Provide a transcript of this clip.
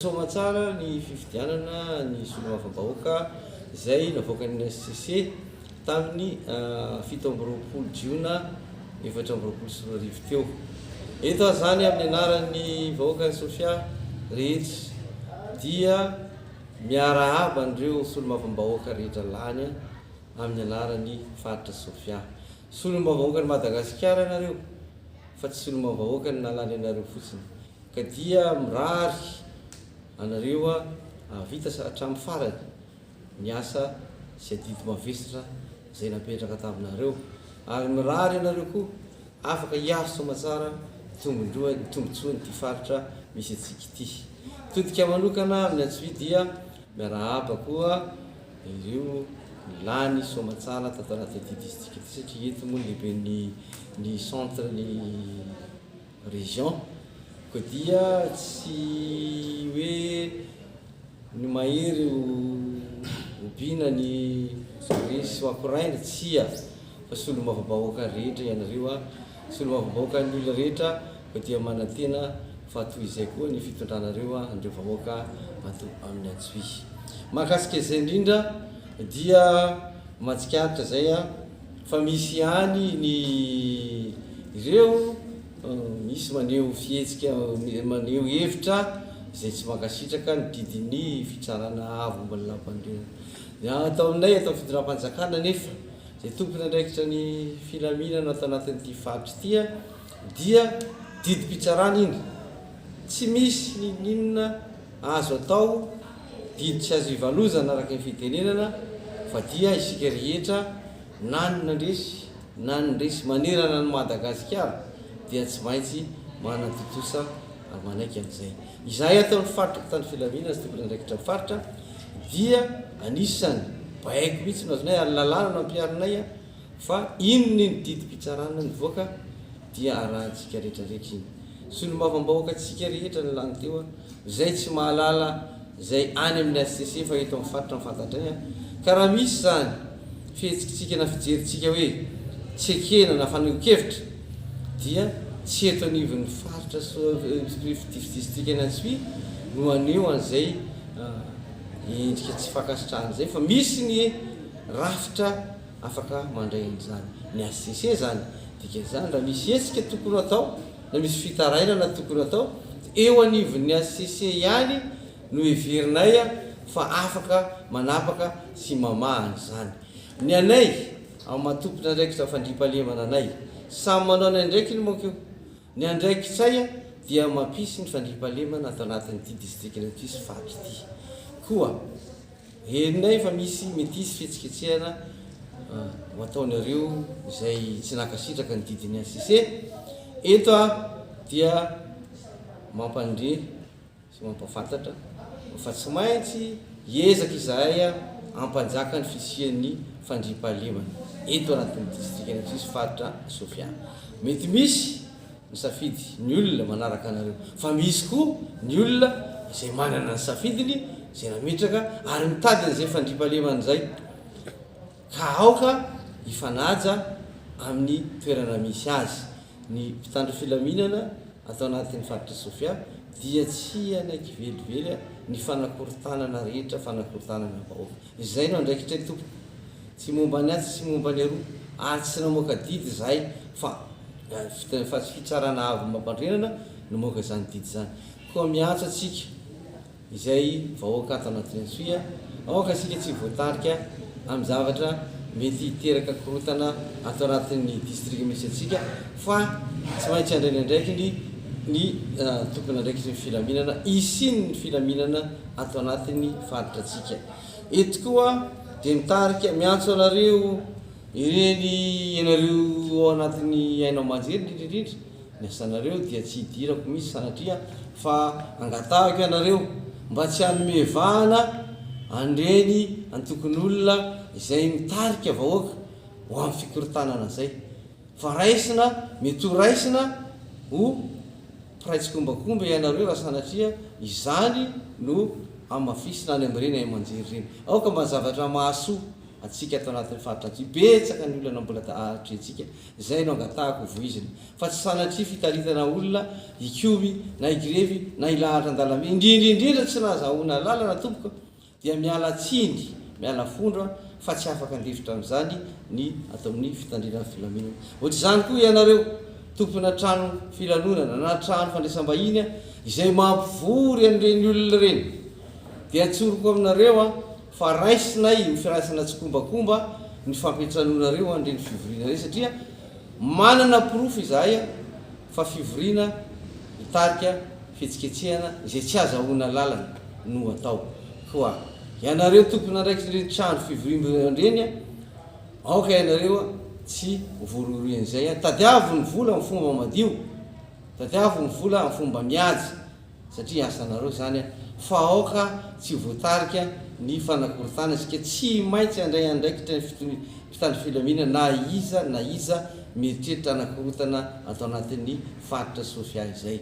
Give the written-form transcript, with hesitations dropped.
Soamatsara ny fifidianana ny solombavambahoaka izay navoakan'ny HCC tamin'ny 27 jiona 2024 teo. Eto aho izany amin'ny anaran'ny vahoakan'i Sofia rehetra dia miarahaba an'ireo solombavambahoaka rehetra lany amin'ny anaran'ny faritra Sofia. Solombavambahoakan'i Madagasikara ianareo fa tsy solombavambahoakan'ny nalany anareo fotsiny. Ka dia mirary anareo hahavita hatramin'ny farany ny asa sy adidy mavesatra izay napetraka taminareo ary mirary anareo koa afaka hiaro soamatsara ny tombotsoan'ity faritra misy antsika ity. Mitodika manokana amin'ny Antsohihy dia miarahaba koa ireo lany soamatsara tato anatin'ity distrika ity satria eto moa ny lehiben'ny ny centre ny Région, koa dia tsy hoe ny mahery ho hobiana ny resy ho akoraina, tsia, fa solombavambahoaka rehetra ianareo a, solombavambahoakan'ny olona rehetra, koa dia manantena fa toy izay koa ny fitondranareo an'ireo vahoaka ato amin'ny Antsohihy. Mahakasika izay indrindra dia mahatsikaritra izay a. Fa misy ihany ny ireo misy maneho fihetsika maneho hevitra izay tsy mankasitraka ny didin'ny fitsarana avo momba ny lalàmpanorenana. Ny ataonay eto amin'ny fitondram-panjakana anefa izay tompon'andraikitra ny filaminana ato anatin'ity faritra ity dia didim-pitsarana iny. Tsy misy n'inon'inona azo atao, didy tsy azo ivalozana araka ny fitenenana fa dia isika rehetra na ny nandresy na ny resy manerana an'i Madagasikara dia tsy maintsy manatontosa ary manaiky an'izay. Izahay ato amin'ny faritra mpitandro filaminana sy tompon'andraikitra amin'ny faritra dia anisan'ny baiko mihitsy no azonay ary lalàna no ampiharinay fa inona iny didim-pitsarana nivoaka dia arahantsika rehetra rehetra iny. Solombavambahoakantsika rehetra ny lany teo izay tsy mahalala izay any amin'ny HCC fa eto amin'ny faritra no fantatray an! Ka raha misy izany fihetsikitsika na fijerintsika hoe tsy ekena na fanehoan-kevitra dia tsy eto anivon'ny faritra distrikan'i Antsohihy no haneho an'izay endrika tsy fankasitrahana izay fa misy ny rafitra afaka mandray an'izany. Ny HCC izany, dikan'izany raha misy hetsika tokony ho atao na misy fitarainana tokony ho atao dia eo anivon'ny HCC ihany no heverinay fa afaka manapaka sy mamaha an'izany. Ny anay, amin'ny maha tompon'andraikitra fandriampahalemana anay, samy manao ny andraikiny manko io. Ny andraikitray dia mampisy ny fandriampahalemana ato anatin'ity distrikan'ity sy faritra ity. Koa henonay fa misy mety hisy fihetsiketsehana ho ataonareo izay tsy nankasitraka ny didin'ny HCC. Eto aho dia mampandre sy mampahafantatra fa tsy maintsy hiezaka izahay hampanjaka ny fisian'ny fandriampahalemana eto anatin'ny distrikan'i Antsohihy sy faritra Sofia. Mety misy ny safidy ny olona manaraka anareo fa misy koa ny olona izay manana ny safidiny izay nametraka ary mitady an'izay fandriampahalemana izay ka aoka hifanaja amin'ny toerana misy azy. Ny mpitandro filaminana ato anatin'ny faritra Sofia dia tsy hanaiky velively ny fanakorontanana rehetra fanakorontanana vahoaka. Izay no andraikitray tompoko. Tsy momba ny atsy tsy momba ny aroa ary tsy namoaka didy izahay fa fa tsy fitsarana avo mampandrenana no namoaka izany didy izany. Koa miantso antsika Izay vahoaka ato anatin'ny Antsohihy, aoka isika tsy voatarika amin'ny zavatra mety hiteraka korontana ato anatin'ny distrika misy antsika fa tsy maintsy handray ny andraikiny ny tompon'andraikitry ny filaminana hisian'ny filaminana ato anatin'ny faritra antsika. Eto koa dia mitarika miantso anareo ireny ianareo ao anatin'ny haino aman-jery indrindra indrindra Ny asanareo dia tsy hidirako mihitsy sanatria fa angatahako ianareo mba tsy hanome vahana an'ireny antokon'olona izay mitarika vahoaka ho amin'ny fikorontanana izay fa raisina, mety ho raisina ho mpiray tsikombakomba ianareo raha sanatria izany no hamafisina any amin'ireny haino aman-jery ireny. Aoka mba ny zavatra mahasoa. antsika ato anatin'ny faritra Antsohihy. Betsaka ny olana mbola atrehintsika, izay no angatahako ho voizina. Fa tsy sanatria fitaritana olona hikomy na higrevy na hilahatra an-dalambe, indrindra indrindra tsy nahazahoana alalana tompoko dia miala tsiny, miala fondro fa tsy afaka handefitra amin'izany ny ato amin'ny fitandrinana filaminana. Ohatr'izany koa ianareo tompona trano filanonana na trano fandraisam-bahiny izay mampivory an'ireny olona ireny dia tsoriko aminareo fa raisinay ho firaisana tsikombakomba ny fampiantranoanareo an'ireny fivoriana ireny satria manana porofo izahay fa fivoriana hitarika fihetsiketsehana izay tsy azahoana lalana no atao. Koa ianareo tompon'andraikitr'ireny trano fivoriambe ireny, aoka ianareo tsy ho voarohirohin'izay. Tadiavo ny vola amin'ny fomba madio, tadiavo ny vola amin'ny fomba mihaja, satria asanareo izany, fa aoka tsy ho voatarika ny fanakorontanana isika. Tsy maintsy handray andraikitra ny mpitandro filaminana na iza na iza mieritreritra hanakorontana ato anatin'ny faritra Sofia izay.